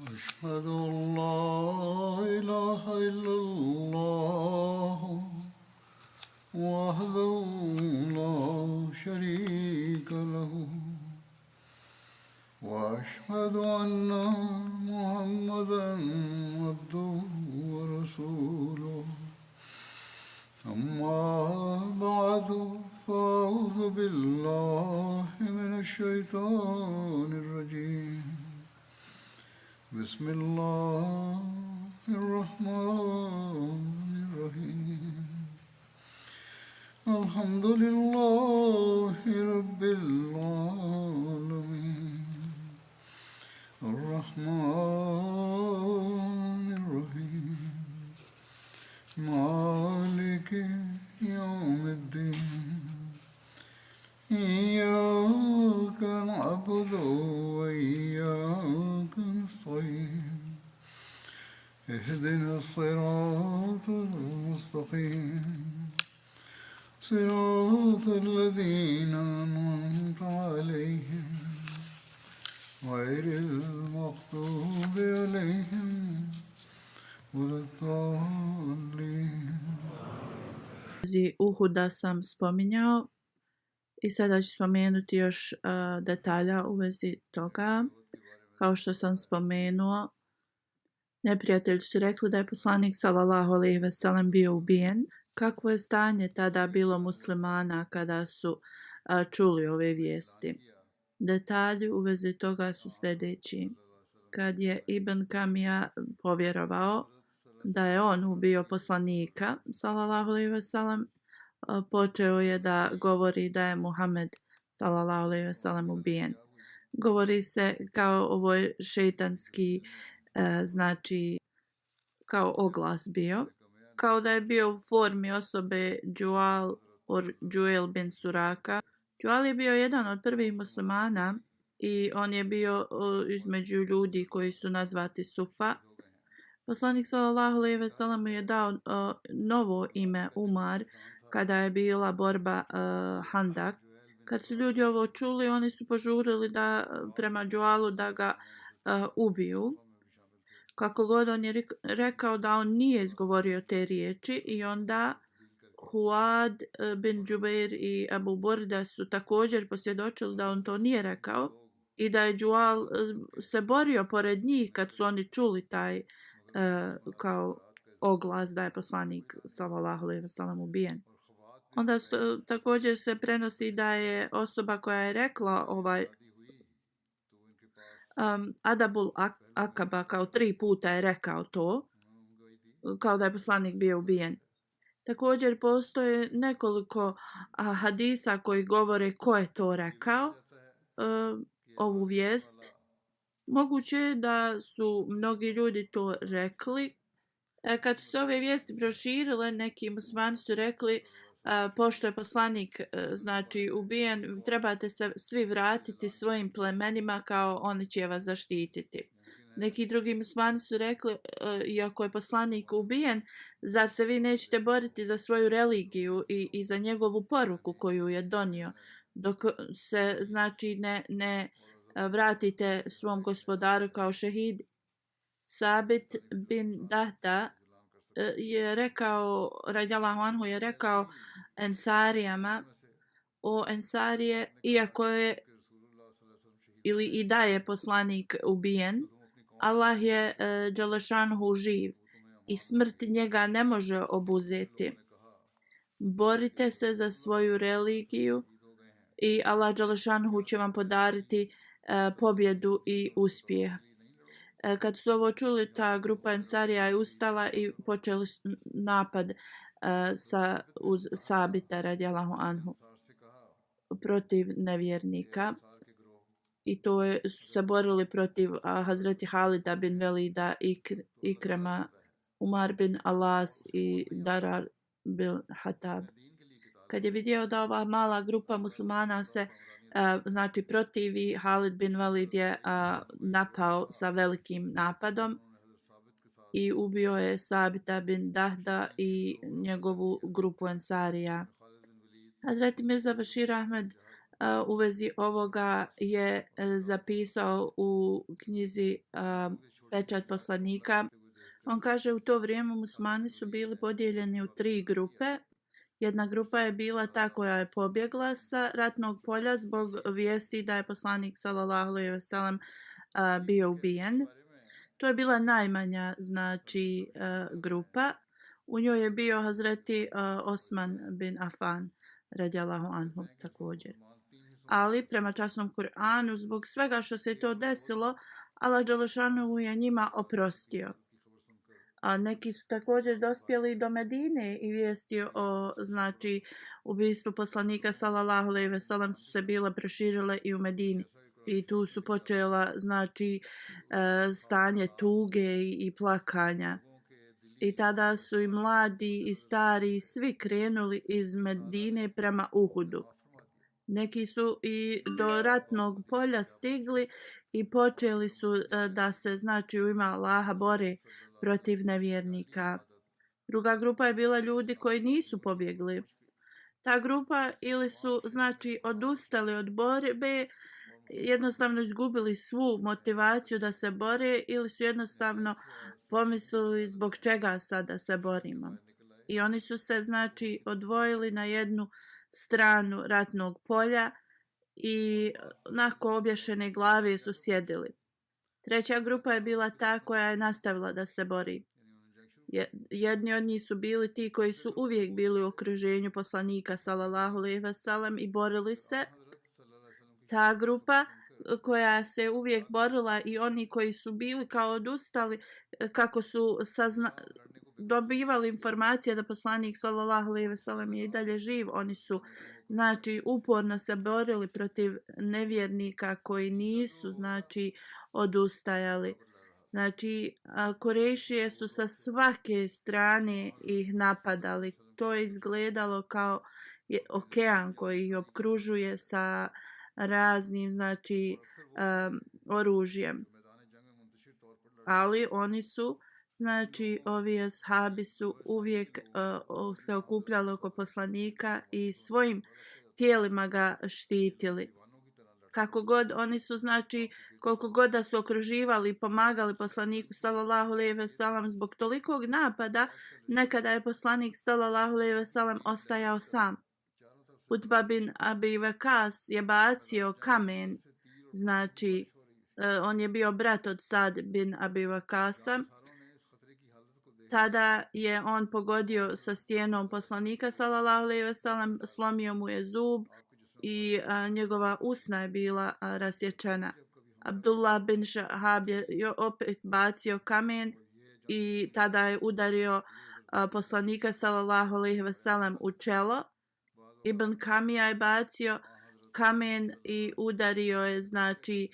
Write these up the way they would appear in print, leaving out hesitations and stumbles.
أشهد أن لا إله إلا الله وحده لا شريك له وأشهد أن محمدا عبده ورسوله أما بعد فأعوذ بالله من الشيطان الرجيم بسم الله الرحمن الرحيم الحمد لله رب العالمين الرحمن الرحيم مالك يوم الدين إياك نعبد وإياك نستعين اهدنا الصراط المستقيم صراط الذين أنعمت عليهم غير المغضوب عليهم ولا الضالين. Uhuda sam spominjao i sada ću spomenuti još detalja u vezi toga. Kao što sam spomenuo, neprijatelji su rekli da je poslanik sallallahu alejhi ve sellem bio ubijen. Kakvo je stanje tada bilo muslimana kada su čuli ove vijesti? Detalji u vezi toga su sljedeći. Kad je Ibn Kamija povjerovao da je on ubio poslanika sallallahu alejhi ve sellem, počeo je da govori da je Muhammed sallallahu alejhi ve sellem ubijen. Govori se kao ovoj šejtanski, znači kao oglas bio, kao da je bio u formi osobe Juel bin Suraka. Juel je bio jedan od prvih muslimana i on je bio između ljudi koji su nazvati Sufa. Poslanik sallallahu alejhi ve sellem je dao novo ime Umar kada je bila borba Handak. Kad su ljudi ovo čuli, oni su požurili prema Jualu da ga ubiju. Kako god on je rekao da on nije izgovorio te riječi i onda Huad bin Džubeir i Abu Burda su također posvjedočili da on to nije rekao i da je Jual se borio pored njih kad su oni čuli taj kao oglas da je poslanik sallallahu alejhi ve sellem ubijen. Onda također se prenosi da je osoba koja je rekla ovaj Adabul Akaba kao 3 puta je rekao to, kao da je poslanik bio ubijen. Također postoje nekoliko hadisa koji govore ko je to rekao, ovu vijest. Moguće je da su mnogi ljudi to rekli. Kad su se ove vijesti proširile, neki muslimani su rekli pošto je poslanik znači ubijen, trebate se svi vratiti svojim plemenima kao oni će vas zaštititi. Neki drugi muslimani su rekli, iako je poslanik ubijen, zar se vi nećete boriti za svoju religiju i za njegovu poruku koju je donio, dok se znači ne vratite svom gospodaru kao šehid. Sabit bin Dahda je rekao, radijallahu anhu je rekao Ensarijama, o Ensarije, iako je ili i da je poslanik ubijen, Allah je dželešanhu živ i smrt njega ne može obuzeti. Borite se za svoju religiju i Allah dželešanhu će vam podariti pobjedu i uspjeh. Kad su ovo čuli, ta grupa Ensarija je ustala i počeli napad uz Sabita radijallahu anhu protiv nevjernika. I to su se borili protiv Hazreti Halida bin Velida, Ikrema, Umar bin Alas i Darar bin Hatab. Kad je vidio da ova mala grupa muslimana se znači protivi, Halid bin Velid je napao sa velikim napadom i ubio je Sabita bin Dahda i njegovu grupu Ensarija. Hazreti Mirza Bashir Ahmed u vezi ovoga je zapisao u knjizi Pečat poslanika. On kaže u to vrijeme muslimani su bili podijeljeni u 3 grupe. Jedna grupa je bila ta koja je pobjegla sa ratnog polja zbog vijesti da je poslanik sallallahu alejhi ve sellem bio ubijen. To je bila najmanja znači grupa. U njoj je bio Hazreti Osman bin Affan radijallahu anhu također. Ali prema časnom Kur'anu zbog svega što se to desilo, Allah dželešanu je njima oprostio. A neki su također dospjeli do Medine i vijesti o znači ubistvu poslanika sallallahu alejhi ve sellem su se bile proširile i u Medini. I tu su počela znači stanje tuge i plakanja. I tada su i mladi i stari svi krenuli iz Medine prema Uhudu. Neki su i do ratnog polja stigli i počeli su da se znači u ime Allaha bore protiv nevjernika. Druga grupa je bila ljudi koji nisu pobjegli. Ta grupa ili su znači odustali od borbe, jednostavno izgubili svu motivaciju da se bore ili su jednostavno pomislili zbog čega sada se borimo. I oni su se znači odvojili na jednu stranu ratnog polja i nakon obješene glave su sjedili. Treća grupa je bila ta koja je nastavila da se bori. Jedni od njih su bili ti koji su uvijek bili u okruženju poslanika sallallahu alejhi ve sellem i borili se. Ta grupa koja se uvijek borila i oni koji su bili kao odustali kako su dobivali informacije da poslanik sallallahu alejhi ve sellem je i dalje živ, oni su znači uporno se borili protiv nevjernika koji nisu znači odustajali. Znači Kurejšije su sa svake strane ih napadali. To je izgledalo kao okean koji ih opkružuje sa raznim znači oružjem. Ali oni su znači ovi ashabi su uvijek se okupljali oko poslanika i svojim tijelima ga štitili. Kako god oni su znači koliko god da su okruživali i pomagali poslaniku sallallahu alejhi ve sellem zbog tolikog napada, nekada je poslanik sallallahu alejhi ve sellem ostajao sam. Utba bin Abi Wakas je bacio kamen, znači on je bio brat od Sad bin Abi Wakasa. Tada je on pogodio sa stijenom poslanika sallallahu alejhi ve sellem, slomio mu je zub i njegova usna je bila rasječena. Abdullah bin Šahab je opet bacio kamen i tada je udario poslanika sallallahu alejhi ve sellem u čelo. Ibn Kamija je bacio kamen i udario je znači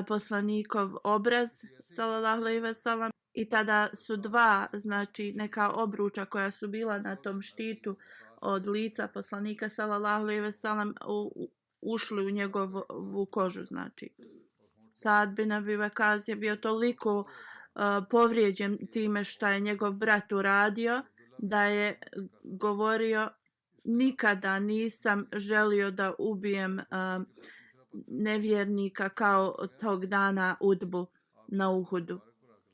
poslanikov obraz sallallahu alejhi ve sellem. I tada su dva znači neka obruča koja su bila na tom štitu od lica poslanika sallallahu alejhi ve sellem ušli u njegovu kožu znači. Sad bin Abi Wakas je bio toliko povrijeđen time što je njegov brat uradio da je govorio nikada nisam želio da ubijem nevjernika kao tog dana Udbu na Uhudu.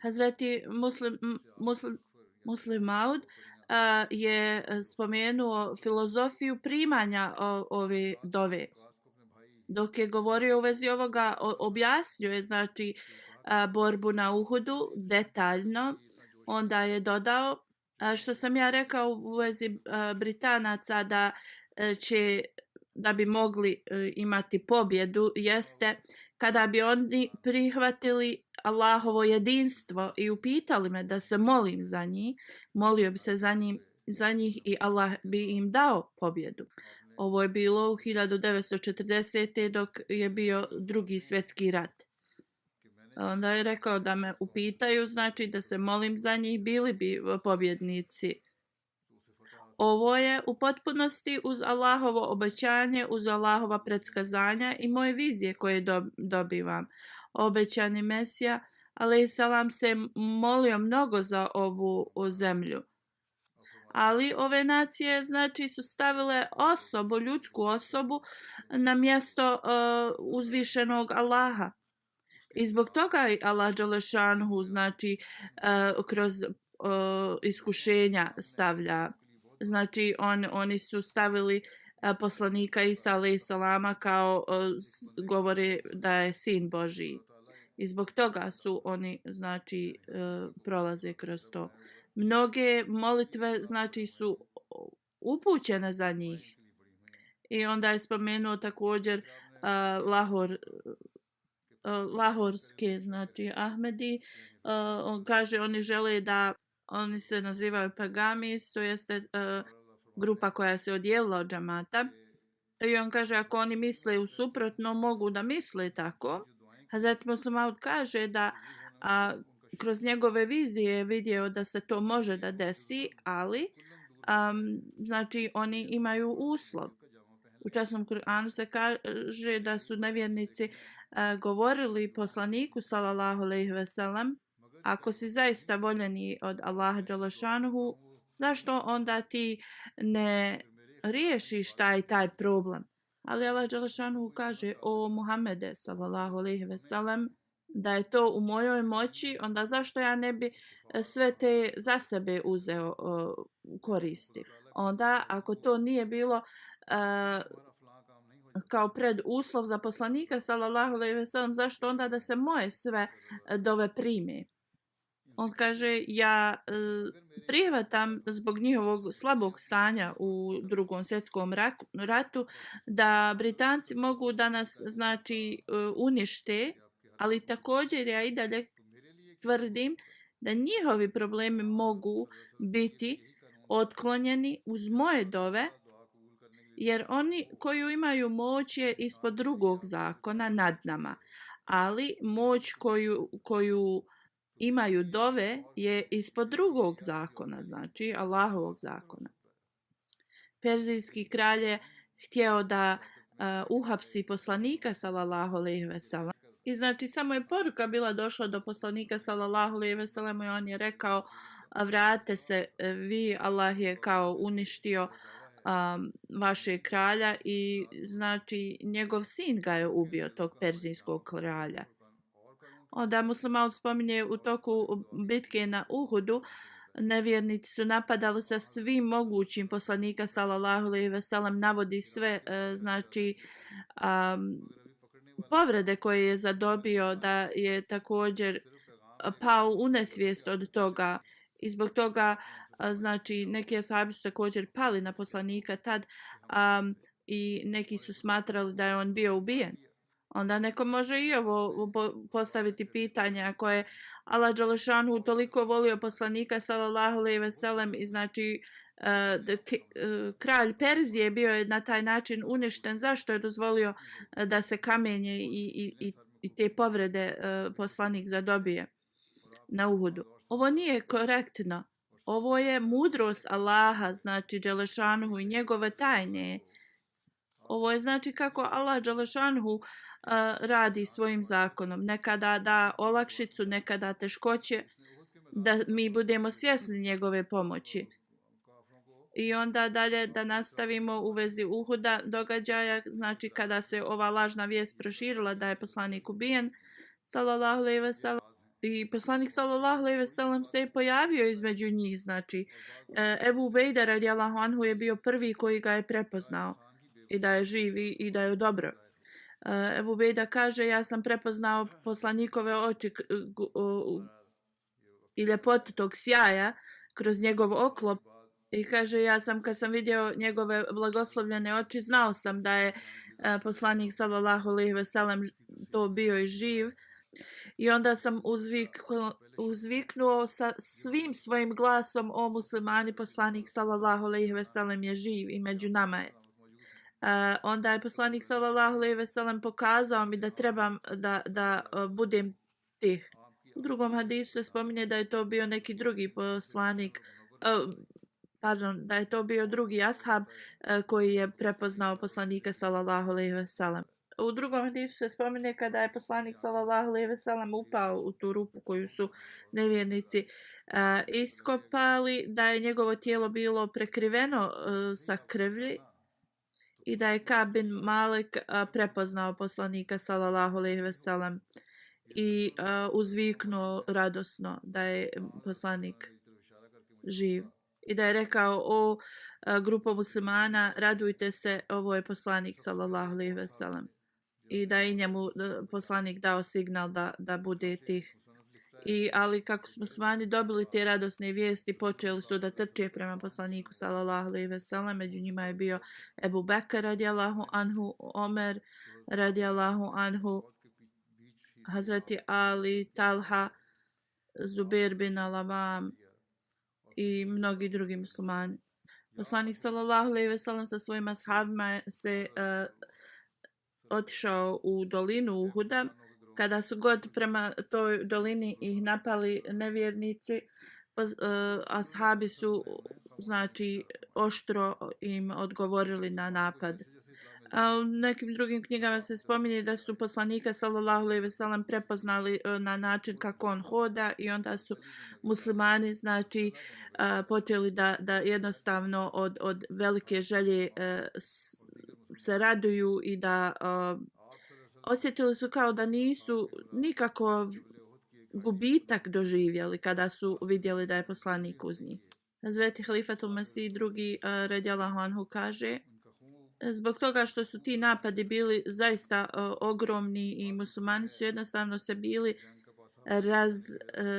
Hazreti Muslim Maud je spomenuo filozofiju primanja ove dove. Dok je govorio u vezi ovoga, objasnio je znači borbu na Uhudu detaljno. Onda je dodao što sam ja rekao u vezi Britanaca da bi mogli imati pobjedu jeste kada bi oni prihvatili Allahovo jedinstvo i upitali me da se molim za njih, molio bi se za njih i Allah bi im dao pobjedu. Ovo je bilo u 1940. dok je bio Drugi svjetski rat. Onda je rekao da me upitaju, znači da se molim za njih, bili bi pobjednici. Ovo je u potpunosti uz Allahovo obećanje, uz Allahova predskazanja i moje vizije koje dobivam. Obećani Mesija, alejhiselam, se molio mnogo za ovu zemlju. Ali ove nacije znači su stavile osobu, ljudsku osobu na mjesto uzvišenog Allaha. I zbog toga i Allah Đelešanhu znači kroz iskušenja stavlja. Znači oni su stavili poslanika Isa alaih salama kao govore da je sin Božiji. I zbog toga su oni znači prolaze kroz to. Mnoge molitve znači su upućene za njih. I onda je spomenuo također Lahorske, znači Ahmedi, on kaže oni žele da, oni se nazivaju Pagamis, to jeste grupa koja se odjelila od džamata. I on kaže ako oni misle u suprotno mogu da misle tako. Hazret Muslim Maud kaže da kroz njegove vizije je vidio da se to može da desi, ali znači oni imaju uslov. U časnom Kur'anu se kaže da su nevjernici govorili poslaniku sallallahu alejhi ve sellem, ako si zaista voljeni od Allaha dželešanuhu, zašto onda ti ne riješiš taj problem? Ali Allah dželešanuhu kaže o Muhammede sallallahu alejhi ve sellem da je to u mojoj moći, onda zašto ja ne bi sve te za sebe uzeo koristi? Onda ako to nije bilo kao preduslov za poslanika sallallahu alejhi ve sellem, zašto onda da se moje sve dove prime? On kaže ja prihvatam zbog njihovog slabog stanja u Drugom svjetskom ratu da Britanci mogu da nas znači unište, ali također ja i dalje tvrdim da njihovi problemi mogu biti otklonjeni uz moje dove, jer oni koju imaju moć je ispod drugog zakona nad nama, ali moć koju imaju dove je ispod drugog zakona, znači Allahovog zakona. Perzijski kralj je htio da uhapsi poslanika sallallahu alejhi ve sellem. I znači samo je poruka bila došla do poslanika sallallahu alejhi ve sellem i on je rekao vrate se vi, Allah je kao uništio vašeg kralja i znači njegov sin ga je ubio, tog perzijskog kralja. Onda Muslimaut spominje u toku bitke na Uhudu nevjernici su napadali sa svim mogućim, poslanika sallallahu alejhi ve sellem navodi sve znači povrede koje je zadobio, da je također pao u nesvijest od toga i zbog toga znači neki ashabi su također pali na poslanika tad i neki su smatrali da je on bio ubijen. Onda neko može i ovo postaviti pitanje ako je Allah dželešanu toliko volio poslanika sallallahu alejhi ve sellem i znači kralj Perzije bio je na taj način uništen, zašto je dozvolio da se kamenje i te povrede poslanik zadobije na Uhudu. Ovo nije korektno. Ovo je mudrost Allaha, znači dželešanuhu i njegove tajne. Ovo je znači kako Allah dželešanuhu radi svojim zakonom. Nekada da olakšicu, nekada teškoće, da mi budemo svjesni njegove pomoći. I onda dalje da nastavimo u vezi Uhuda događaja, znači kada se ova lažna vijest proširila da je poslanik ubijen, sallallahu alejhi ve sellem, i poslanik sallallahu alejhi ve sellem se je pojavio između njih, znači Ebu Ubejda radijallahu anhu je bio prvi koji ga je prepoznao i da je živ i da je dobro. Ebu Ubejda kaže ja sam prepoznao poslanikove oči i ljepotu tog sjaja kroz njegov oklop i kaže ja sam kad sam vidio njegove blagoslovljene oči znao sam da je poslanik sallallahu alejhi ve sellem to bio i živ. I onda sam uzviknuo sa svim svojim glasom o muslimani, poslanik sallallahu alejhi ve sellem je živ i među nama je. Onda je poslanik sallallahu alejhi ve sellem pokazao mi da trebam da budem tih. U drugom hadisu se spominje da je to bio neki drugi poslanik, da je to bio drugi ashab koji je prepoznao poslanika sallallahu alejhi ve sellem. u drugom hadisu se spominje kada je poslanik sallallahu alejhi ve sellem upao u tu rupu koju su nevjernici iskopali, da je njegovo tijelo bilo prekriveno sa krvlji i da je Ka'b bin Malik prepoznao poslanika sallallahu alejhi ve sellem i uzviknuo radosno da je poslanik živ i da je rekao: o grupo muslimana, radujte se, ovo je poslanik sallallahu alejhi ve sellem, i da je njemu poslanik dao signal da bude tih. Ali kako su muslimani dobili te radosne vijesti, počeli su da trče prema poslaniku sallallahu alejhi ve sellem. Među njima je bio Ebu Bekr radijallahu anhu, Omer radijallahu anhu, Hazreti Ali, Talha, Zubair bin Al-Awam i mnogi drugi muslimani. Poslanik sallallahu alejhi ve sellem sa svojim ashabima se otišao u dolinu Uhuda. Kada su god prema toj dolini ih napali nevjernici, ashabi su znači oštro im odgovorili na napad. U nekim drugim knjigama se spominje da su poslanika sallallahu alejhi ve sellem prepoznali na način kako on hoda i onda su muslimani znači počeli da jednostavno od velike želje se raduju i da osjetili su kao da nisu nikako gubitak doživjeli kada su vidjeli da je poslanik uz njih. Hazreti Halifatul Mesih drugi radijallahu anhu kaže: zbog toga što su ti napadi bili zaista ogromni i muslimani su jednostavno se bili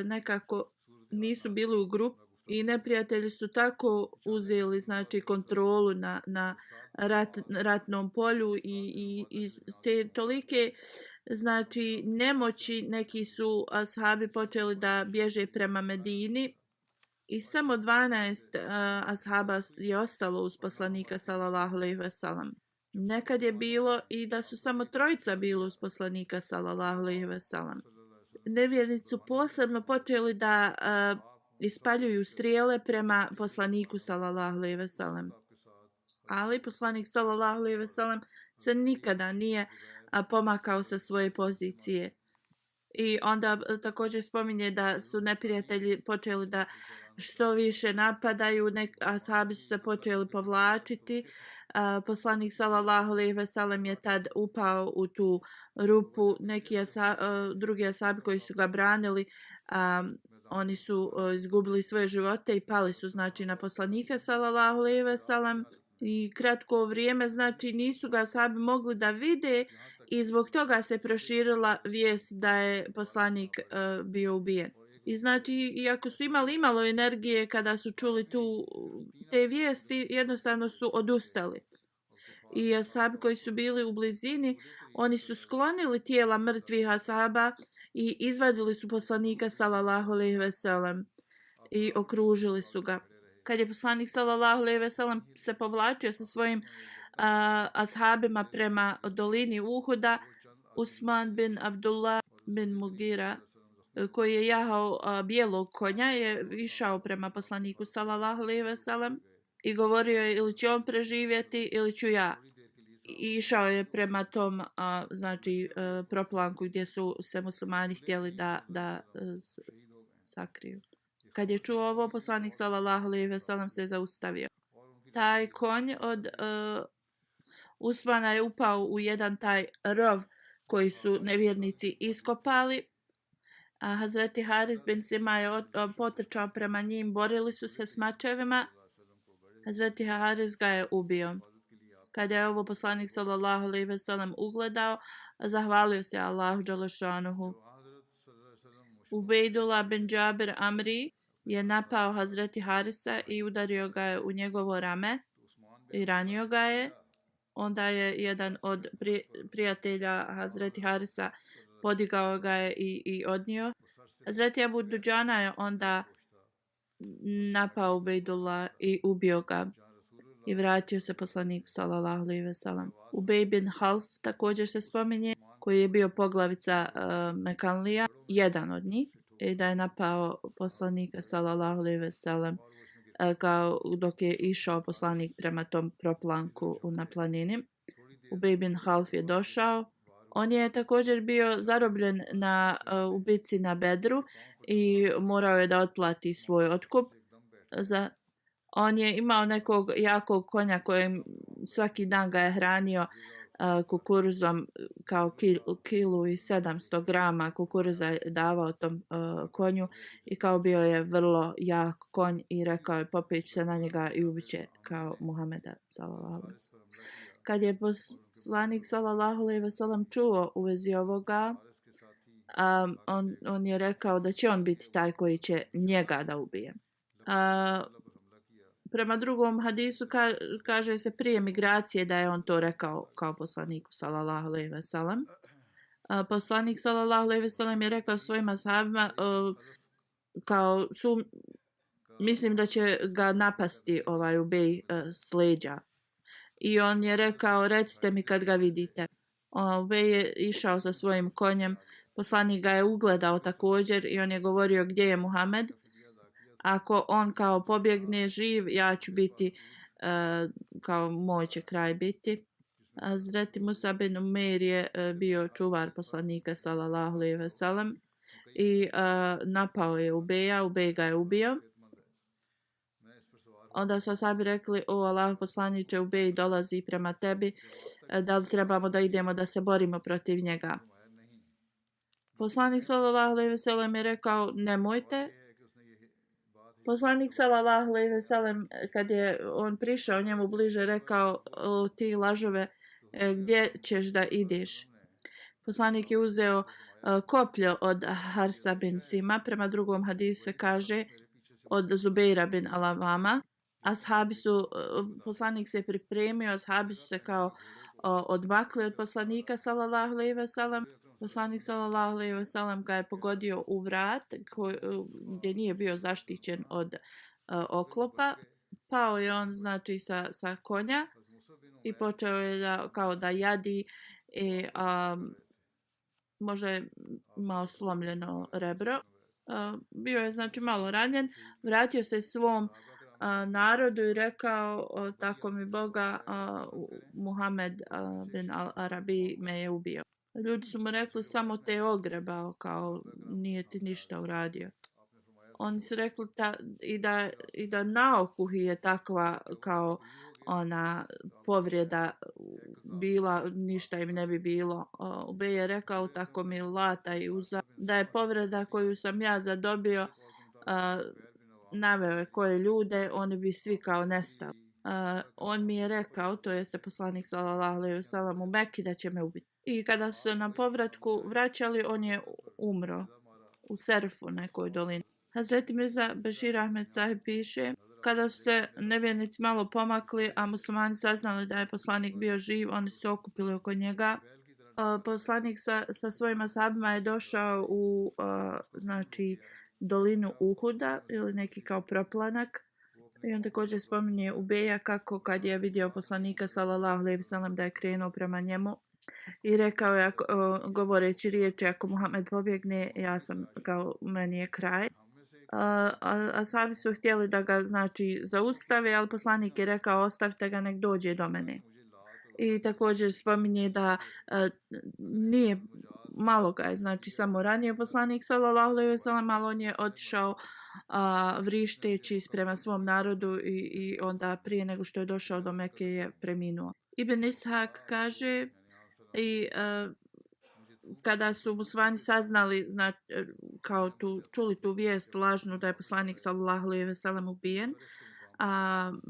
nekako nisu bili u grupi i neprijatelji su tako uzeli znači kontrolu na ratnom polju i te tolike znači nemoći neki su ashabi počeli da bježe prema Medini i samo 12 ashaba je ostalo uz poslanika sallallahu alejhi ve sellem. Nekad je bilo i da su samo 3 bili uz poslanika sallallahu alejhi ve sellem. Nevjernici su posebno počeli da ispaljuju strijele prema poslaniku sallallahu alejhi ve sellem. Ali poslanik sallallahu alejhi ve sellem se nikada nije pomakao sa svoje pozicije. I onda također spominje da su neprijatelji počeli da što više napadaju, ashabi su se počeli povlačiti. Poslanik sallallahu alejhi ve sellem je tad upao u tu rupu. Neki drugi ashabi koji su ga branili, oni su izgubili svoje živote i pali su znači na poslanika sallallahu alejhi ve sellem. I kratko vrijeme znači nisu ga ashabi mogli da vide i zbog toga se proširila vijest da je poslanik bio ubijen. I znači iako su imali imalo energije kada su čuli te vijesti, jednostavno su odustali. I ashabi koji su bili u blizini, oni su sklonili tijela mrtvih ashaba i izvadili su poslanika sallallahu alejhi ve sellem i okružili su ga. Kad je poslanik sallallahu alejhi ve sellem se povlačio sa svojim ashabima prema dolini Uhuda, Usman bin Abdullah bin Mugira, koji je jahao bijelog konja, je išao prema poslaniku sallallahu alejhi ve sellem i govorio je: ili će on preživjeti ili ću ja. I išao je prema tom znači proplanku gdje su se muslimani htjeli da sakriju. Kad je čuo ovo, poslanik sallallahu alejhi ve sellem se zaustavio. Taj konj od Usmana je upao u jedan taj rov koji su nevjernici iskopali. Hazreti Haris bin Sima je potrčao prema njim, borili su se s mačevima. Hazreti Haris ga je ubio. Kada je ovo poslanik sallallahu alejhi ve sellem ugledao, zahvalio se Allahu dželle šanuhu. Ubejdullah bin Džabir Amri je napao Hazreti Harisa i udario ga je u njegovo rame i ranio ga je. Onda je jedan od prijatelja Hazreti Harisa podigao ga je i odnio. Hazreti Abu Duđana je onda napao Ubejdullah i ubio ga i vratio se poslaniku sallallahu alejhi ve sellem. Ubej bin Half također se spominje, koji je bio poglavica Mekanlija, jedan od njih, i da je napao poslanika sallallahu alejhi ve sellem kao dok je išao poslanik prema tom proplanku na planini. Ubej bin Half je došao. On je također bio zarobljen u bitci na Bedru i morao je da otplati svoj otkup. On je imao nekog jakog konja kojem svaki dan ga je hranio kukuruzom, kao kilu i 700 grama kukuruza je davao tom konju i kao bio je vrlo jak konj i rekao je popeć se na njega i ubiće kao Muhameda sallallahu alejhi ve sellem. Kad je poslanik sallallahu alejhi ve sellem čuo u vezi ovoga, on je rekao da će on biti taj koji će njega da ubije. Prema drugom hadisu kaže se prije migracije da je on to rekao kao poslaniku sallallahu alejhi ve sellem. Poslanik sallallahu alejhi ve sellem je rekao svojim ashabima kao mislim da će ga napasti Ubej s leđa. I on je rekao recite mi kad ga vidite. Ubej je išao sa svojim konjem. Poslanik ga je ugledao također i on je govorio gdje je Muhammed. Ako on kao pobjegne živ, ja ću biti, kao moj će kraj biti. Hazreti Musa bin Umeir je bio čuvar poslanika sallallahu alejhi ve sellem i napao je Ubeja, Ubej ga je ubio. Onda su ashabi rekli, o Allah poslaniče, Ubej dolazi prema tebi, da li trebamo da idemo da se borimo protiv njega? Poslanik sallallahu alejhi ve sellem je rekao, nemojte. Poslanik sallallahu alejhi ve sellem kad je on prišao njemu bliže rekao, ti lažove, gdje ćeš da ideš? Poslanik je uzeo koplje od Harsa bin Sima, prema drugom hadisu se kaže od Zubeira bin Alavama. Poslanik se pripremio, ashabi su se kao odmakli od poslanika sallallahu alejhi ve sellem. Poslanik sallallahu alejhi ve sellem ga je pogodio u vrat gdje nije bio zaštićen od oklopa. Pao je on znači sa konja i počeo je da jadi i možda je imao slomljeno rebro. Bio je znači malo ranjen. Vratio se svom narodu i rekao tako mi Boga, Muhammed bin al-Arabi me je ubio. Ljudi su mu rekli samo te je ogrebao, kao nije ti ništa uradio. Oni su rekli i da naokuh je takva kao ona povreda bila, ništa im ne bi bilo. Ubej je rekao tako mi Lata i Uza da je povreda koju sam ja zadobio, naveo je koje ljude, oni bi svi kao nestali. On mi je rekao, to jeste poslanik sallallahu alejhi ve sellem u Mekki, da će me ubiti. I kada su se na povratku vraćali, on je umro u Serfu, nekoj dolini. Hazreti Mirza Bashir Ahmed Sahib piše, kada su se nevjernici malo pomakli, a muslimani saznali da je poslanik bio živ, oni su se okupili oko njega. Poslanik sa svojim ashabima je došao u znači dolinu Uhuda ili neki kao proplanak. I on također spominje Ubeja kako kad je vidio poslanika sallallahu alejhi ve sellem da je krenuo prema njemu i rekao je govoreći riječi ako Muhammed pobjegne, ja sam kao meni je kraj. A sami su htjeli da ga znači zaustave, ali poslanik je rekao ostavite ga, nek dođe do mene. I također spominje da nije malo ga je znači samo ranije poslanik sallallahu alejhi ve sellem, ali on je otišao vrišteći prema svom narodu i onda prije nego što je došao do Mekke je preminuo. Ibn Ishak kaže i kada su muslimani saznali kao čuli tu vijest lažnu da je poslanik sallallahu alejhi ve sellem ubijen,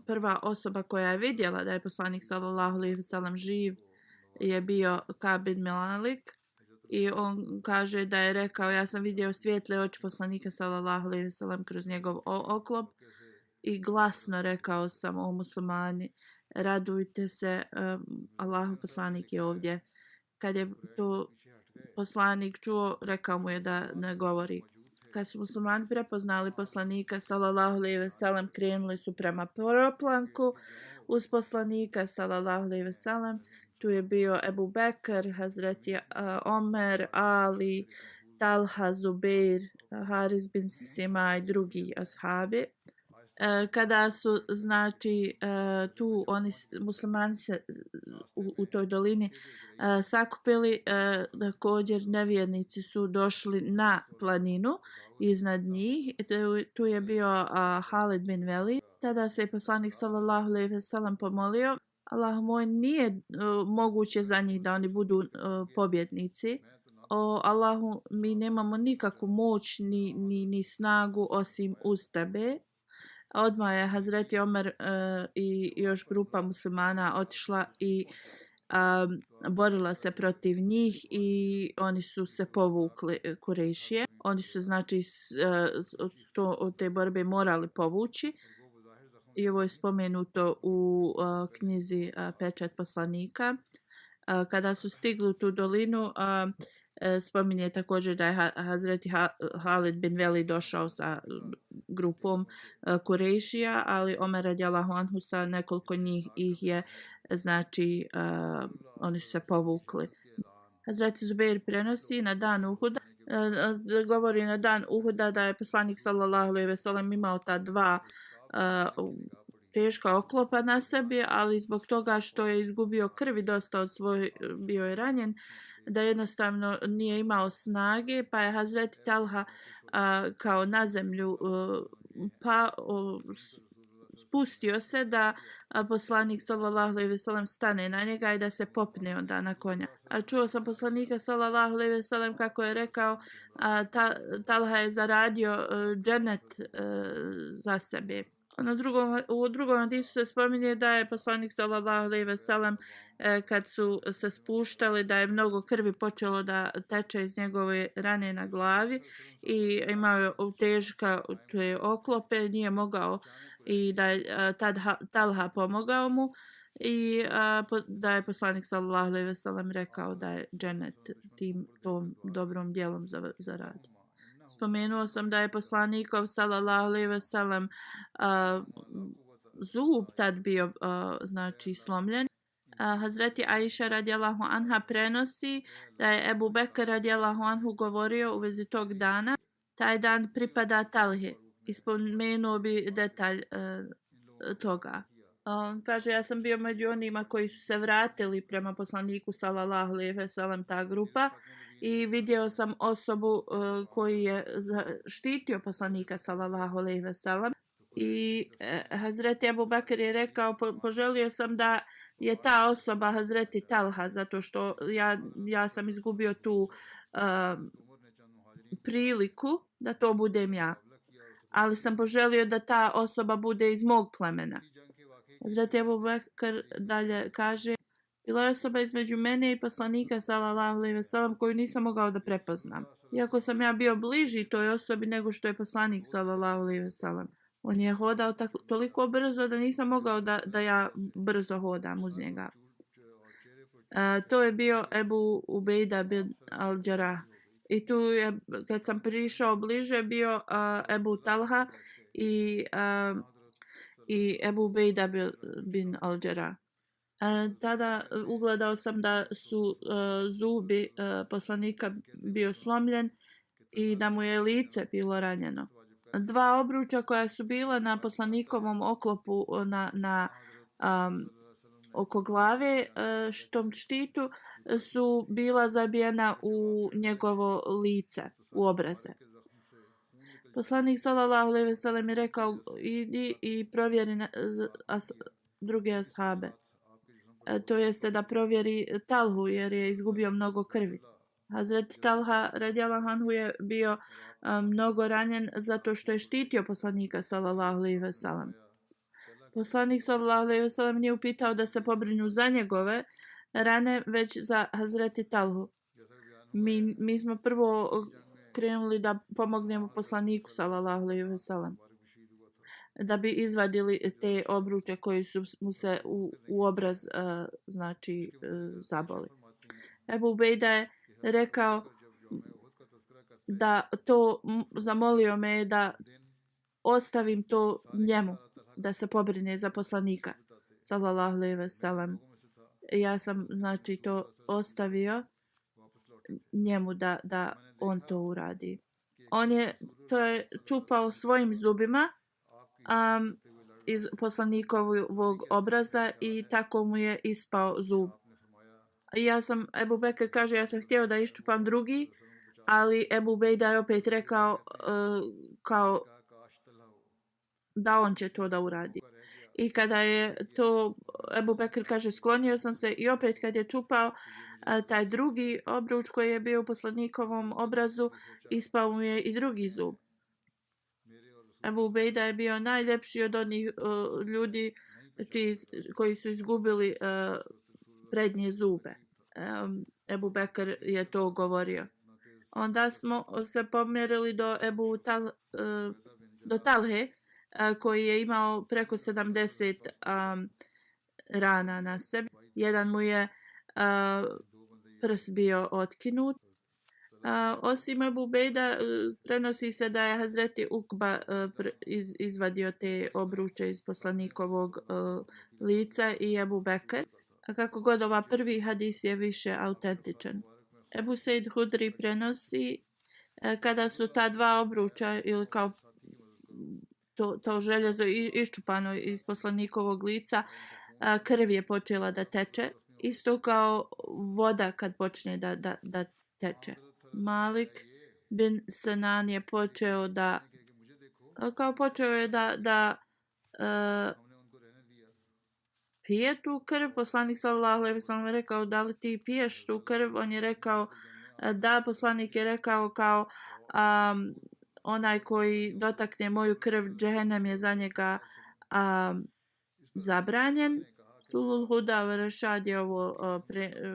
prva osoba koja je vidjela da je poslanik sallallahu alejhi ve sellem živ je bio Ka'b bin Malik i on kaže da je rekao ja sam vidio svijetle oči poslanika sallallahu alejhi ve sellem kroz njegov oklop i glasno rekao sam o muslimani radujte se, Allahov poslanik je ovdje. Kad je to poslanik čuo, rekao mu je da ne govori. Kad su muslimani prepoznali poslanika sallallahu alejhi ve sellem, krenuli su prema proplanku uz poslanika sallallahu alejhi ve sellem. Tu je bio Ebu Bekr, Hazreti Omer, Ali, Talha, Zubeir, Haris bin Sima i drugi ashabi. kada su znači tu oni muslimani se u toj dolini sakupili, također nevjernici su došli na planinu iznad njih. Tu je bio Halid bin Velid. Tada se je poslanik sallallahu alejhi ve sellem pomolio: Allah moj, nije moguće za njih da oni budu pobjednici. O Allahu, mi nemamo nikakvu moć ni snagu osim uz tebe. Odmah je Hazreti Omer i još grupa muslimana otišla i borila se protiv njih i oni su se povukli Kurejšije. Oni su znači od te borbe morali povući. I ovo je spomenuto u knjizi Pečat poslanika. Kada su stigli u tu dolinu, spominje također da je Hazreti Halid bin Velid došao sa grupom Kurejšija, ali Omer radijallahu anhu sa nekoliko njih ih je, znači oni su se povukli. Hazreti Zubeir prenosi na dan Uhuda, govori na dan Uhuda da je poslanik sallallahu alejhi ve sellem imao ta dva teška oklopa na sebi, ali zbog toga što je izgubio krvi dosta od bio je ranjen, da jednostavno nije imao snage, pa je Hazreti Talha kao na zemlju spustio se da poslanik sallallahu alejhi ve sellem stane na njega i da se popne onda na konja. Čuo sam poslanika sallallahu alejhi ve sellem kako je rekao Talha je zaradio džennet za sebe. U drugom hadisu se spominje da je poslanik sallallahu alejhi ve sellem kad su se spuštali da je mnogo krvi počelo da teče iz njegove rane na glavi i imao je teška oklope, nije mogao i da je tad Talha pomogao mu i da je poslanik sallallahu alejhi ve sellem rekao da je džennet tom dobrom djelom zaradio. Spomenuo sam da je poslanikov sallallahu alejhi ve sellem zub tad bio znači slomljen. Hazreti Aisha radijallahu anha prenosi da je Ebu Bekr radijallahu anhu govorio u vezi tog dana: taj dan pripada Talhi. I spomenuo bi detalj toga. Kaže, ja sam bio među onima koji su se vratili prema poslaniku sallallahu alejhi ve sellem, ta grupa, i vidio sam osobu koji je štitio poslanika sallallahu alejhi ve sellem. I Hazreti Ebu Bekr je rekao, poželio sam da je ta osoba Hazreti Talha, zato što ja sam izgubio tu priliku da to budem ja. Ali sam poželio da ta osoba bude iz mog plemena. Hazreti Ebu Bekr dalje kaže: bila je osoba između mene i poslanika sallallahu alejhi ve sellem koju nisam mogao da prepoznam. Iako sam ja bio bliži toj osobi nego što je poslanik sallallahu alejhi ve sellem. On je hodao toliko brzo da nisam mogao da ja brzo hodam uz njega. To je bio Ebu Ubejda bin al-Jarrah. I tu je, kad sam prišao bliže, bio Ebu Talha i Ebu Ubejda bin al-Jarrah. Tada ugledao sam da su zubi poslanika bio slomljen i da mu je lice bilo ranjeno. Dva obruča koja su bila na poslanikovom oklopu oko glave, štom štitu, su bila zabijena u njegovo lice, u obraze. Poslanik sallallahu alejhi ve sellem je rekao: idi i provjeri druge ashabe. To jeste da provjeri Talhu jer je izgubio mnogo krvi. Hazreti Talha radijallahu anhu je bio mnogo ranjen zato što je štitio poslanika sallallahu alejhi ve sellem. Poslanik sallallahu alejhi ve sellem nije upitao da se pobrinu za njegove rane, već za Hazreti Talhu. Mi smo prvo krenuli da pomognemo poslaniku sallallahu alejhi ve sellem da bi izvadili te obruče koji su mu se u obraz znači zaboli. Ebu Ubejda je rekao da to zamolio me da ostavim to njemu, da se pobrine za poslanika sallallahu alejhi ve sellem. Ja sam znači to ostavio njemu da on to uradi. On je to je čupao svojim zubima iz poslanikovog obraza i tako mu je ispao zub. Ja sam, Ebu Bekr kaže, ja sam htio da iščupam drugi, ali Ebu Bejda je opet rekao kao da on će to da uradi. I kada je to, Ebu Bekr kaže, sklonio sam se i opet kad je čupao taj drugi obruč koji je bio u poslanikovom obrazu, ispao mu je i drugi zub. Ebu Bejda je bio najljepši od onih ljudi koji su izgubili prednje zube. Ebu Bekr je to govorio. Onda smo se pomjerili do Talhe, koji je imao preko 70 rana na sebi. Jedan mu je prs bio otkinut. Osim Ebu Bejda, prenosi se da je Hazreti Ukba izvadio te obruče iz poslanikovog lica i Ebu Bekr. A kako god, ova prvi hadis je više autentičan. Ebu Sejd Hudri prenosi kada su ta dva obruča ili kao to željezo iščupano iz poslanikovog lica, krv je počela da teče. Isto kao voda kad počne da teče. Malik bin Sinan je počeo da pije tu krv. Poslanik sallallahu alejhi ve sellem rekao, da li ti piješ tu krv? On je rekao da. Poslanik je rekao kao onaj koji dotakne moju krv, džehennem je za njega zabranjen. Sulul Huda wa Rashad je ovo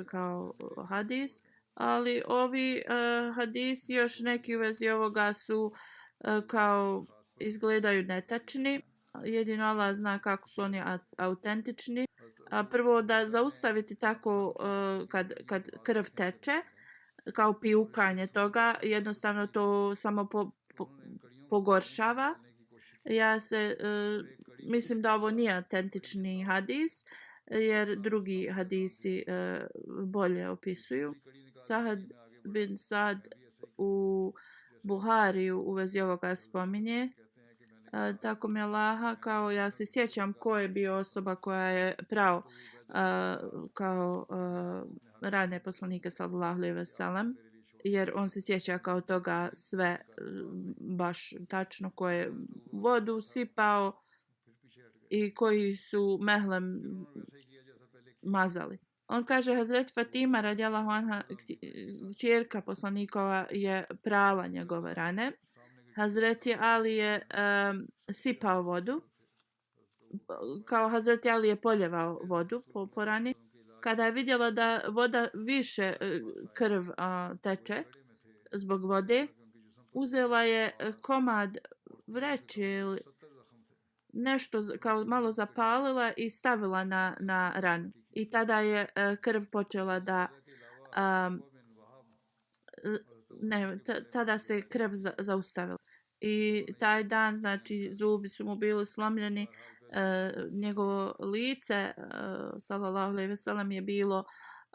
kao hadis. Ali ovi hadisi, još neki u vezi ovoga su kao izgledaju netačni. Jedino Allah zna kako su oni autentični. Prvo, da zaustaviti tako kad krv teče, kao pijukanje toga, jednostavno to samo pogoršava. Ja mislim da ovo nije autentični hadis, jer drugi hadisi bolje opisuju. Sahad bin Sad u Buhariju u vezi ovoga spominje, tako mi Allaha, kao ja se sjećam ko je bio osoba koja je prao kao radne poslanike sallallahu alejhi ve sellem, jer on se sjeća kao toga sve baš tačno, ko je vodu sipao i koji su mehlem mazali. On kaže, Hazret Fatima radijallahu anha, kćerka poslanikova, je prala njegove rane. Hazreti Ali je sipao vodu, kao Hazreti Ali je poljevao vodu po rani. Kada je vidjela da voda više krv teče zbog vode, uzela je komad vreće ili nešto kao malo zapalila i stavila na ranu. I tada je krv počela da tada se krv zaustavila. I taj dan, znači, zubi su mu bili slomljeni, njegovo lice, sallallahu alejhi ve sellem, je bilo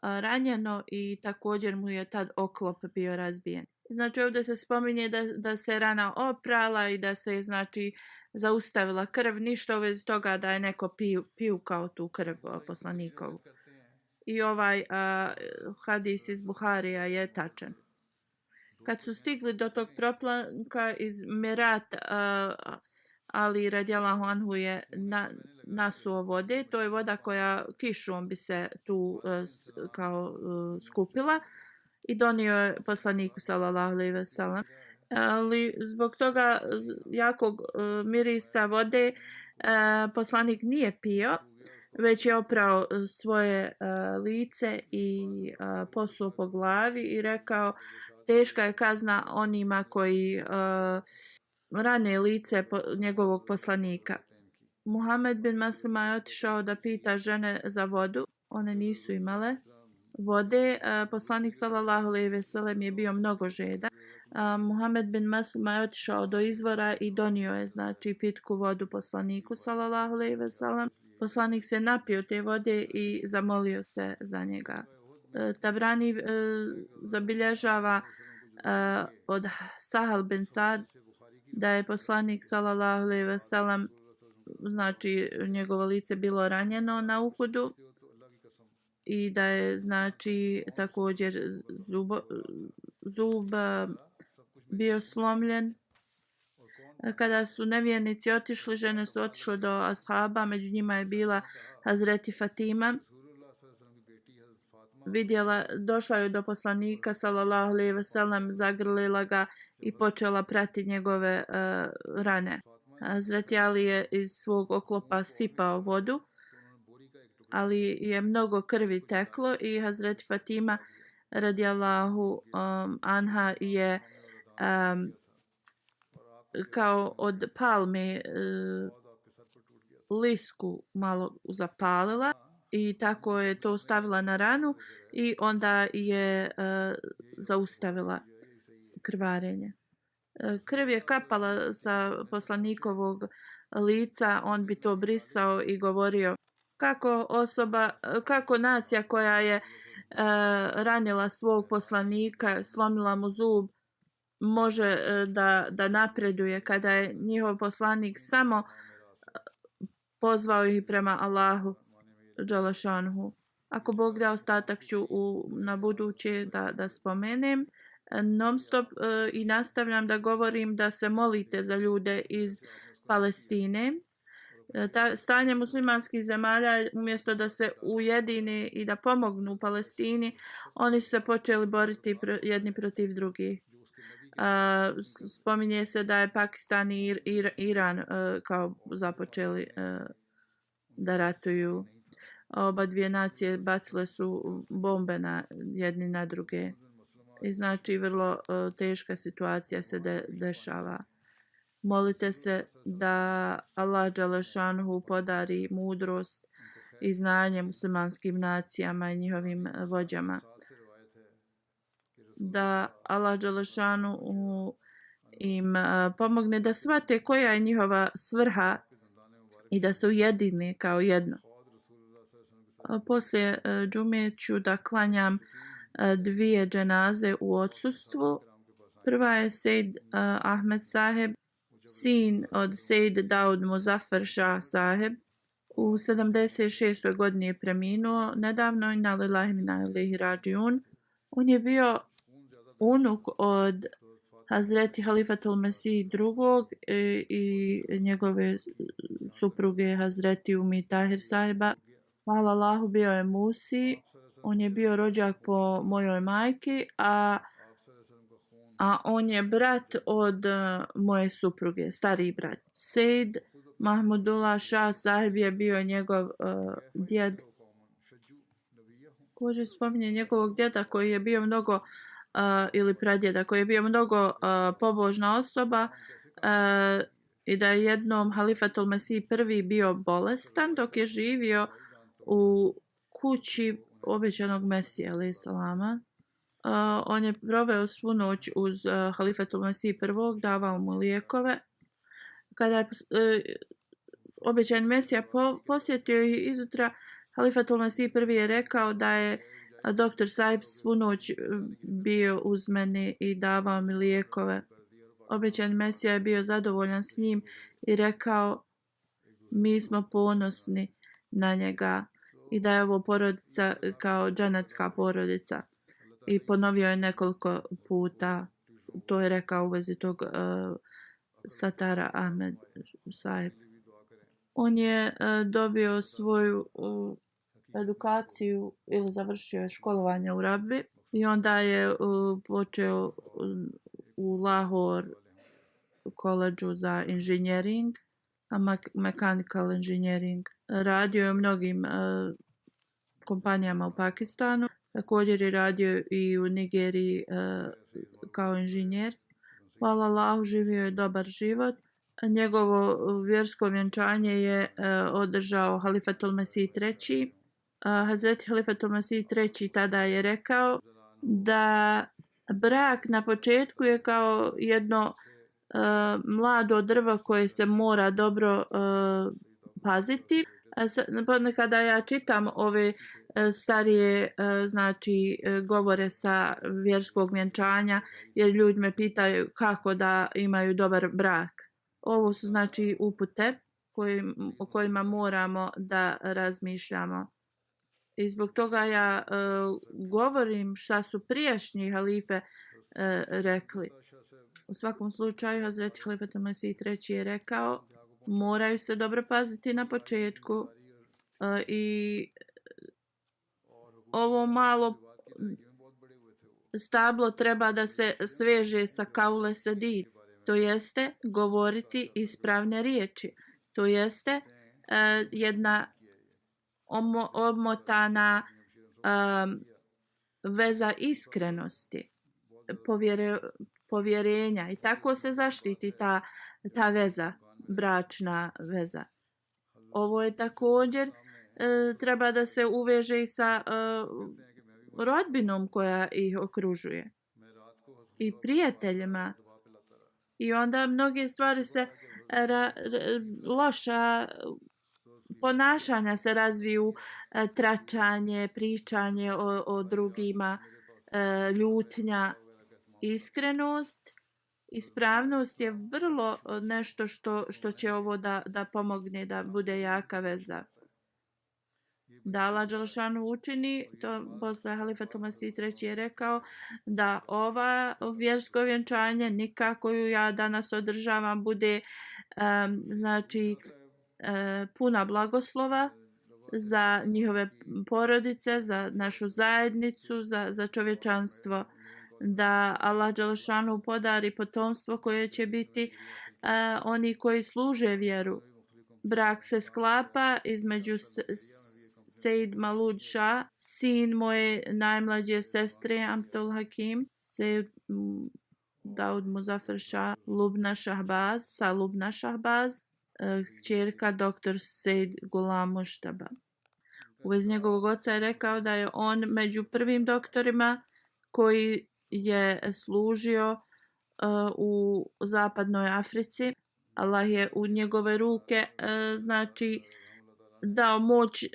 ranjeno i također mu je tad oklop bio razbijen. Znači, ovdje se spominje da se rana oprala i da se, znači, zaustavila krv, ništa u vezi toga da je neko pijukao tu krv poslanikovu. I ovaj hadis iz Buharija je tačan. Kad su stigli do tog proplanka iz Mirat, Ali radijallahu anhu je nasuo vode. To je voda koja kišom bi se tu kao skupila i donio je poslaniku sallallahu alejhi ve sellem. Ali zbog toga jakog mirisa vode poslanik nije pio, već je oprao svoje lice i posuo po glavi i rekao, teška je kazna onima koji rane lice njegovog poslanika. Muhammed bin Maslima je otišao da pita žene za vodu. One nisu imale vode. Poslanik sallallahu alejhi ve sellem je bio mnogo žedan. Muhammed bin Maslima je otišao do izvora i donio je, znači, pitku vodu poslaniku sallallahu alejhi ve sellem. Poslanik se napio te vode i zamolio se za njega. Tabrani zabilježava od Sahal bin Sad da je poslanik sallallahu alejhi ve sellem znači njegovo lice bilo ranjeno na Uhudu i da je znači također zub bio slomljen. Kada su nevjernici otišli, žene su otišle do ashaba, među njima je bila Hazreti Fatima. Došla je do poslanika sallallahu alejhi ve sellem, zagrlila ga i počela prati njegove rane. Hazreti Ali je iz svog oklopa sipao vodu, ali je mnogo krvi teklo i Hazreti Fatima radijallahu anha je kao od palme lisku malo zapalila i tako je to stavila na ranu i onda je zaustavila krvarenje. Krv je kapala sa poslanikovog lica, on bi to brisao i govorio kako nacija koja je ranila svog poslanika, slomila mu zub, može da napreduje kada je njihov poslanik samo pozvao ih prema Allahu dželešanhu. Ako Bog da, ostatak ću na buduće da spomenem non stop i nastavljam da govorim da se molite za ljude iz Palestine. Stanje muslimanskih zemalja, umjesto da se ujedine i da pomognu Palestini, oni su se počeli boriti jedni protiv drugih. Spominje se da je Pakistan i Iran kao započeli da ratuju. Oba dvije nacije bacile su bombe jedni na druge. I znači vrlo teška situacija se dešava. Molite se da Allah dželešanhu podari mudrost i znanje muslimanskim nacijama i njihovim vođama. Da Allah dželešanhu im pomogne da shvate koja je njihova svrha i da se ujedine kao jedno. Poslije džume ću da klanjam dvije dženaze u odsustvu. Prva je Sejd Ahmed Saheb, sin od Sejd Daud Muzaffar Shah Saheb. U 76. godini je preminuo nedavno, inna lillahi wa inna ilaihi rađiun. On je bio unuk od Hazreti Halifatul Mesih II i njegove supruge Hazreti Umi Tahir Sahiba. Hvala Allahu, bio je Musi. On je bio rođak po mojoj majki, a on je brat od moje supruge, stariji brat. Sejd Mahmudullah Shah Sahib je bio njegov djed. Kože spominje njegovog djeda koji je bio mnogo ili pradjeda koji je bio mnogo pobožna osoba i da je jednom Halifatul Mesih I bio bolestan dok je živio u kući obećanog Mesija alejhi salama. On je proveo svu noć uz Halifatul Mesih I, davao mu lijekove. Kada je obećani Mesija posjetio ih izutra, Halifatul Mesih I je rekao da je doktor Saib svu noć bio uz mene i davao mi lijekove. Obećani Mesija je bio zadovoljan s njim i rekao mi smo ponosni na njega i da je ovo porodica kao dženecka porodica. I ponovio je nekoliko puta, to je rekao u vezi tog Satara Ahmed Sahib. On je dobio svoju edukaciju ili završio je školovanje u Rabbi i onda je počeo u Lahore koledžu za inženjering, mechanical engineering. Radio je u mnogim kompanijama u Pakistanu. Također je radio i u Nigeriji kao inženjer. Hvala Allahu, živio je dobar život. Njegovo vjersko vjenčanje je održao Halifatul Mesih III. Hazreti Halifatul Mesih III tada je rekao da brak na početku je kao jedno mlado drvo koje se mora dobro paziti. Kada ja čitam ove starije znači govore sa vjerskog vjenčanja, jer ljudi me pitaju kako da imaju dobar brak. Ovo su znači upute o kojima moramo da razmišljamo. I zbog toga ja govorim šta su prijašnji halife rekli. U svakom slučaju, Hazreti Halifat Mesih III je rekao, moraju se dobro paziti na početku i ovo malo stablo treba da se sveže sa kaule sadid, to jeste govoriti ispravne riječi, to jeste jedna omotana veza iskrenosti, povjerenja i tako se zaštiti ta veza, bračna veza. Ovo je također treba da se uveže i sa rodbinom koja ih okružuje i prijateljima. I onda mnoge stvari se loša ponašanja se razviju, tračanje, pričanje o drugima, ljutnja. Iskrenost, ispravnost je vrlo nešto što će ovo da pomogne da bude jaka veza. Da Allah Đelešanu učini, to posle Halifat Mesih III je rekao da ova vjersko vjenčanje nikako koju ja danas održavam bude znači puna blagoslova za njihove porodice, za našu zajednicu, za čovječanstvo. Da Allah Đelešanu podari potomstvo koje će biti oni koji služe vjeru. Brak se sklapa između Sejid Malud Shah, sin moje najmlađe sestre Amtul Hakim, Sejid Daud Muzaffar Shah, Lubna Shahbaz, sa Lubna Shahbaz, kćerka dr. Sejid Gulam Mushtaba. U vezi njegovog oca je rekao da je on među prvim doktorima koji je služio u zapadnoj Africi. Allah je u njegove ruke znači dao moć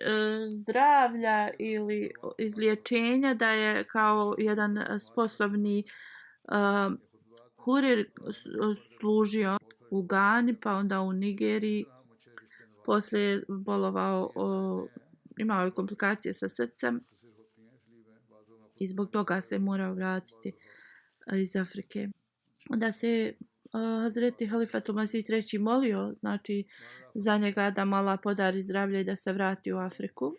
zdravlja ili izliječenja, da je kao jedan sposobni kurir služio u Gani, pa onda u Nigeriji. Poslije je bolovao, imao je komplikacije sa srcem i zbog toga se morao vratiti iz Afrike. Onda se Hazreti Halifat Mesih III molio, znači za njega da mu Allah podari zdravlje i da se vrati u Afriku.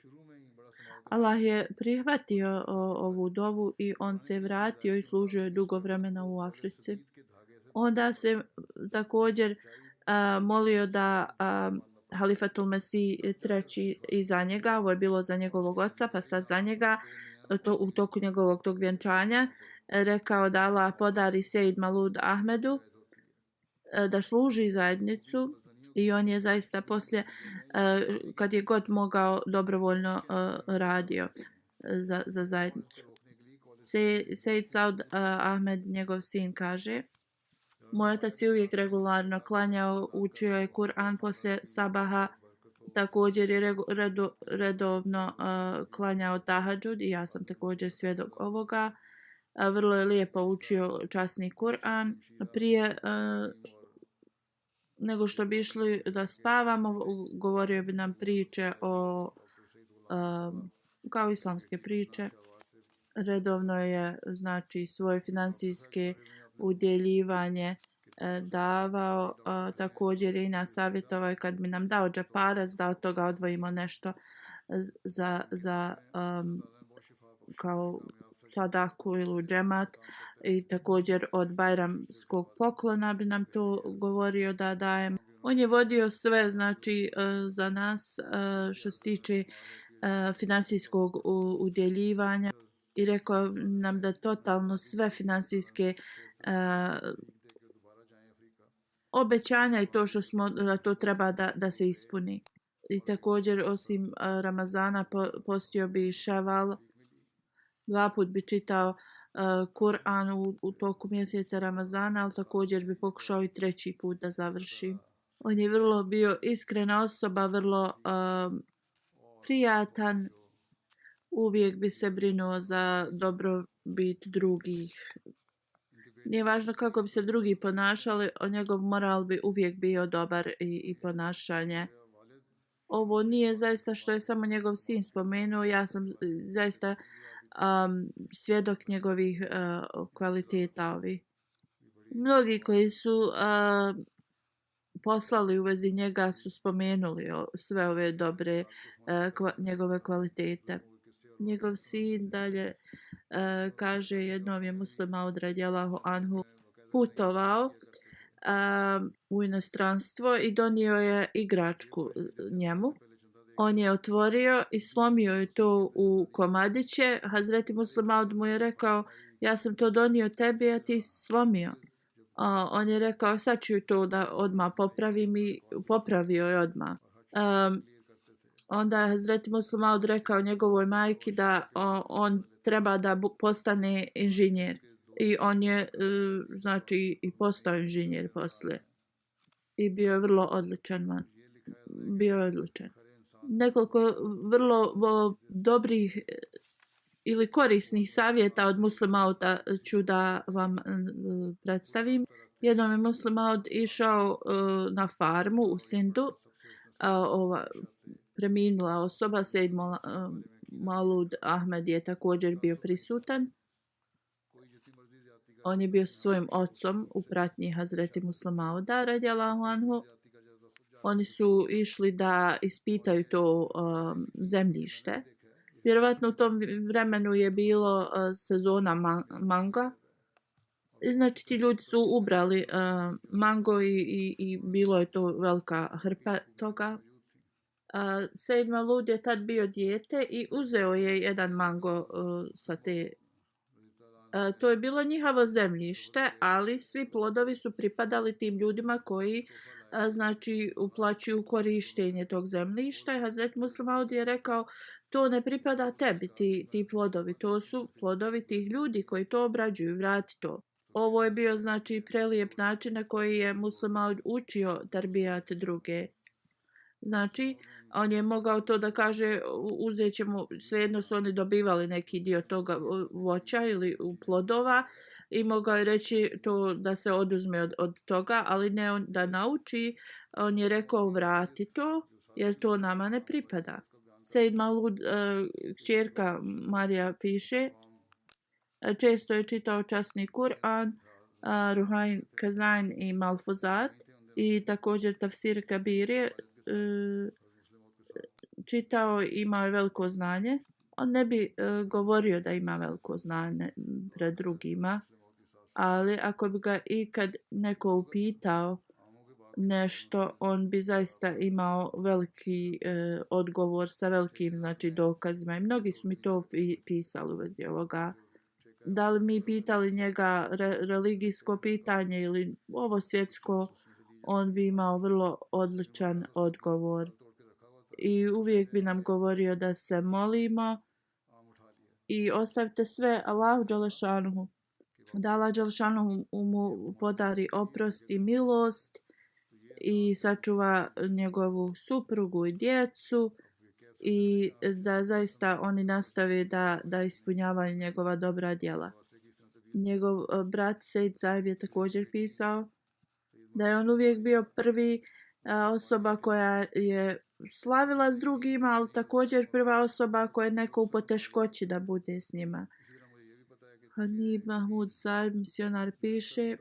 Allah je prihvatio ovu dovu i on se vratio i služio je dugo vremena u Africi. Onda se također molio da Halifatul Mesih III i za njega, ovo je bilo za njegovog oca, pa sad za njega, u toku njegovog tog vjenčanja, rekao da Allah podari Sejid Malud Ahmedu da služi zajednicu i on je zaista poslije, kad je god mogao, dobrovoljno radio za zajednicu. Sejid Saud Ahmed, njegov sin, kaže: moj otac je uvijek regularno klanjao, učio je Kur'an poslije sabaha, također je redovno klanjao tahadžud i ja sam također svjedok ovoga. Vrlo je lijepo učio časni Kur'an. Prije nego što bi išli da spavamo, govorio bi nam priče kao islamske priče. Redovno je znači svoje finansijske udjeljivanje davao, također je i nas savjetovao kad bi nam dao džeparac da od toga odvojimo nešto za kao sadaku ili džemat, i također od bajramskog poklona bi nam to govorio da dajem. On je vodio sve znači za nas što se tiče finansijskog udjeljivanja i rekao nam da totalno sve finansijske obećanja i to što smo, da to treba da se ispuni. I također osim Ramazana postio bi Ševal, 2 put bi čitao Kur'an u toku mjeseca Ramazana, ali također bi pokušao i 3. put da završi. On je vrlo bio iskrena osoba, vrlo prijatan, uvijek bi se brinuo za dobrobit drugih. Nije važno kako bi se drugi ponašali, njegov moral bi uvijek bio dobar i ponašanje. Ovo nije zaista što je samo njegov sin spomenuo, ja sam zaista svjedok njegovih kvaliteta ovih. Mnogi koji su poslali u vezi njega su spomenuli sve ove dobre njegove kvalitete. Njegov sin dalje kaže, jednom je Muslima od radijallahu anhu putovao u inostranstvo i donio je igračku njemu. On je otvorio i slomio je to u komadiće. Hazreti Muslima mu je rekao, ja sam to donio tebi, a ti si slomio. On je rekao, sad ću to da odmah popravim i popravio je odmah. Onda je Hazreti Muslima rekao njegovoj majki da on treba da postane inženjer. I on je znači i postao inženjer poslije. I bio je vrlo odličan. Bio je odličan. Nekoliko vrlo dobrih ili korisnih savjeta od Muslimauta ću da vam predstavim. Jednom je Muslimaut išao na farmu u Sindu. Preminula osoba, Sejd Maulud Ahmed je također bio prisutan. On je bio s svojim ocom u pratnji Hazreti Muslimauda radijallahu anhu. Oni su išli da ispitaju to zemljište. Vjerovatno u tom vremenu je bilo sezona manga. Znači ti ljudi su ubrali mango i bilo je to velika hrpa toga. Sejd Maulud je tad bio dijete i uzeo je jedan mango sa te. To je bilo njihovo zemljište, ali svi plodovi su pripadali tim ljudima koji znači uplaćuju korištenje tog zemljišta. I Hazret Muslima je rekao, to ne pripada tebi, ti plodovi, to su plodovi tih ljudi koji to obrađuju, vrati to. Ovo je bio znači prelijep način na koji je Muslima učio tarbijat druge. Znači, on je mogao to da kaže, uzet ćemo, svejedno su oni dobivali neki dio toga voća ili plodova i mogao je reći to da se oduzme od toga, ali ne on da nauči, on je rekao vrati to, jer to nama ne pripada. Sejd Maulud, kćerka Marija piše, često je čitao časni Kur'an, Ruhain Kazain i Malfuzat i također Tafsir Kabir čitao, imao je veliko znanje. On ne bi govorio da ima veliko znanje pred drugima, ali ako bi ga ikad neko upitao nešto, on bi zaista imao veliki odgovor sa velikim znači dokazima. I mnogi su mi to pisali u vezi ovoga. Da li mi pitali njega religijsko pitanje ili ovo svjetsko, on bi imao vrlo odličan odgovor. I uvijek bi nam govorio da se molimo i ostavite sve Allahu dželešanuhu. Da Allah dželešanuhu mu podari oprost i milost i sačuva njegovu suprugu i djecu i da zaista oni nastave da ispunjavaju njegova dobra djela. Njegov brat Sejd Saib je također pisao da je on uvijek bio prvi osoba koja je slavila s drugima, ali također prva osoba koja je neko u poteškoći da bude s njima. Hanib Mahmud Saib, misionar, piše,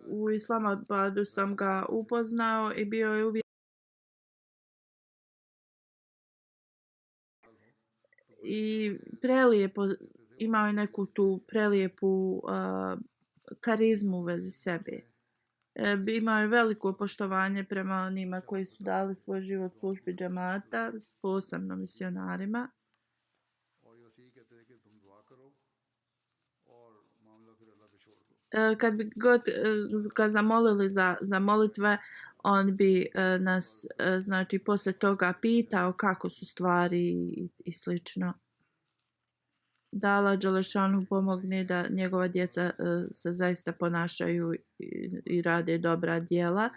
u Islamabadu sam ga upoznao i bio je uvijek i prelijepo, imao je neku tu prelijepu karizmu u vezi sebe. Imao je veliko poštovanje prema onima koji su dali svoj život službi džemata, posebno misionarima. Kad bi god ga zamolili za molitve, on bi nas znači poslije toga pitao kako su stvari i slično. Da Allah dželešanu pomogne da njegova djeca se zaista ponašaju i rade dobra djela.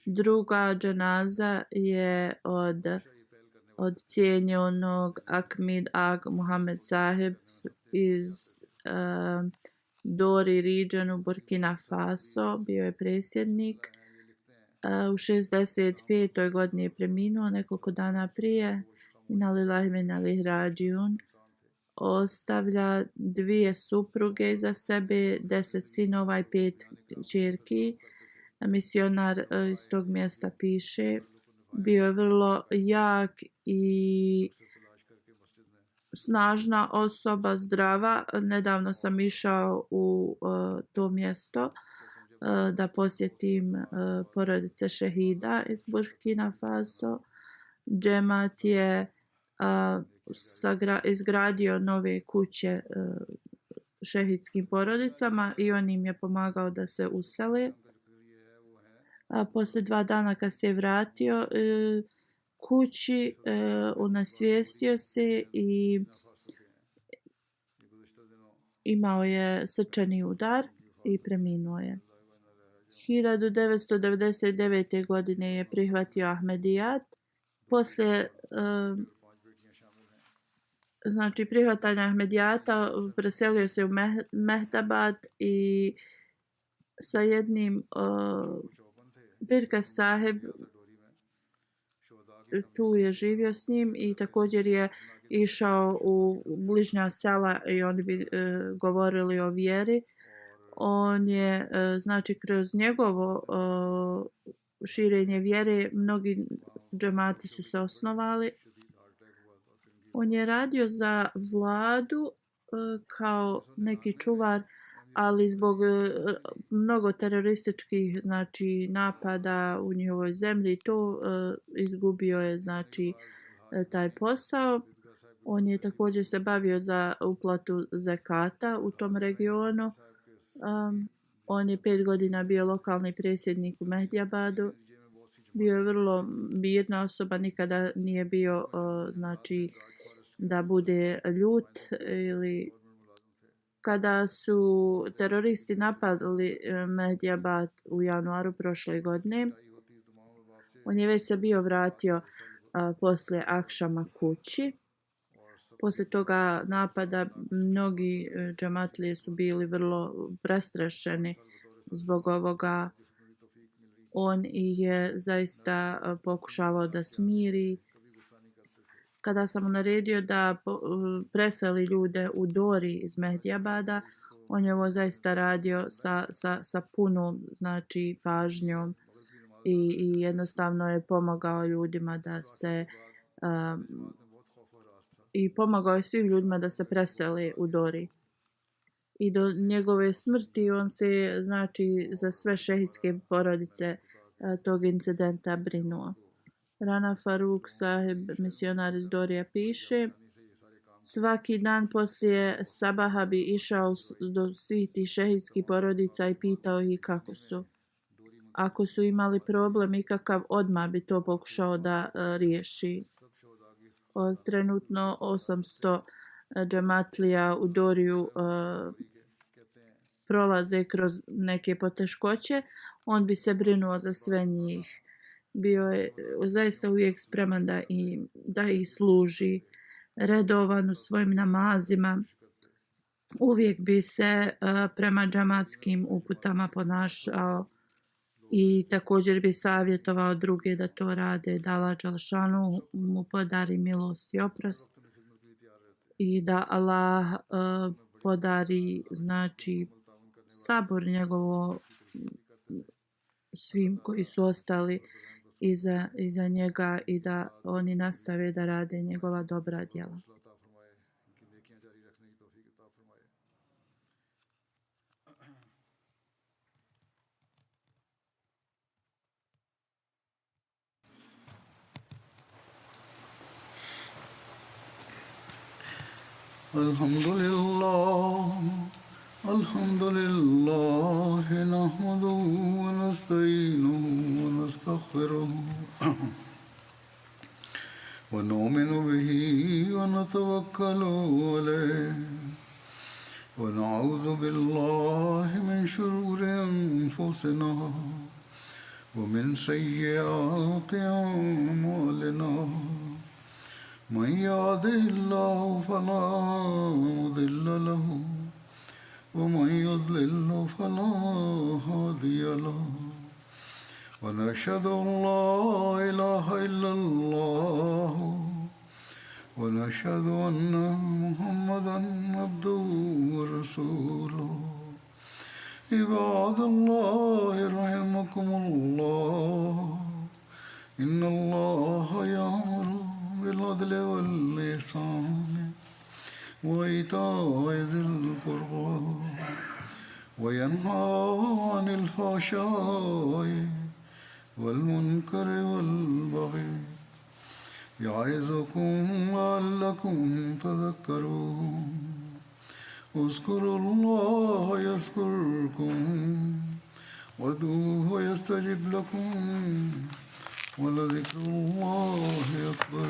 Druga dženaza je od cijenjenog Akmid Ag Muhammed Sahib iz Dori Regionu Burkina Faso, bio je predsjednik. U 65. godini je preminuo nekoliko dana prije. Inna lillahi wa inna ilaihi rađiun. Ostavlja 2 supruge iza sebe, 10 sinova i 5 kćerki. Misionar iz tog mjesta piše, bio je vrlo jak i snažna osoba, zdrava. Nedavno sam išao u to mjesto da posjetim porodice šehida iz Burkina Faso. Džemat je izgradio nove kuće šehidskim porodicama i on im je pomagao da se usele. Poslije 2 dana kad se je vratio kući, unasvijestio se i imao je srčani udar i preminuo je. 1999. godine je prihvatio Ahmedijat. Poslije znači prihvatanja Ahmedijata preselio se u Mehdabad i sa jednim Birka Saheb tu je živio s njim i također je išao u bližnja sela i oni bi govorili o vjeri. On je znači kroz njegovo širenje vjere mnogi džemati su se osnovali. On je radio za vladu kao neki čuvar, ali zbog mnogo terorističkih znači napada u njihovoj zemlji to izgubio je znači taj posao. On je također se bavio za uplatu zekata u tom regionu. On je 5 godina bio lokalni predsjednik u Mehdijabadu. Bio je vrlo mirna osoba, nikada nije bio znači da bude ljut ili kada su teroristi napadali Mehdijabad u januaru prošle godine. On je već se bio vratio poslije akšama kući. Poslije toga napada mnogi džematlije su bili vrlo prestrašeni zbog ovoga. On je zaista pokušavao da smiri. Kada sam mu naredio da preseli ljude u Dori iz Mehdijabada, on je ovo zaista radio sa punom znači pažnjom i jednostavno je pomagao ljudima da se i pomagao je svim ljudima da se presele u Dori. I do njegove smrti on se znači za sve šehidske porodice tog incidenta brinuo. Rana Faruk Saheb, misionar iz Dorija, piše: svaki dan poslije sabaha bi išao do svih tih šehidskih porodica i pitao ih kako su. Ako su imali problem ikakav, odmah bi to pokušao da riješi. Trenutno 800 džematlija u Doriju prolaze kroz neke poteškoće. On bi se brinuo za sve njih. Bio je zaista uvijek spreman da ih služi, redovan u svojim namazima. Uvijek bi se prema džamatskim uputama ponašao i također bi savjetovao druge da to rade, da Allah dželešanu mu podari milost i oprost i da Allah podari znači sabor njegovo svim koji su ostali iza njega i da oni nastave da rade njegova dobra djela. Alhamdulillah, nahmaduhu wa nasta'inuhu wa nastaghfiruhu wa nu'minu bihi wa natawakkalu alayhi wa na'udhu billahi min shururi anfusina wa min sayyiati a'malina. من يهده الله فلا مضل له ومن يضلل فلا هادي له ونشهد أن لا إله إلا الله ونشهد أن محمدا عبده ورسوله عباد الله رحمكم الله إن الله يأمر بالعدل والإحسان وإيتاء ذي القربى وينهى عن الفحشاء والمنكر والبغي يعظكم لعلكم تذكرون اذكروا الله يذكركم وادعوه يستجب لكم ولذكر الله أكبر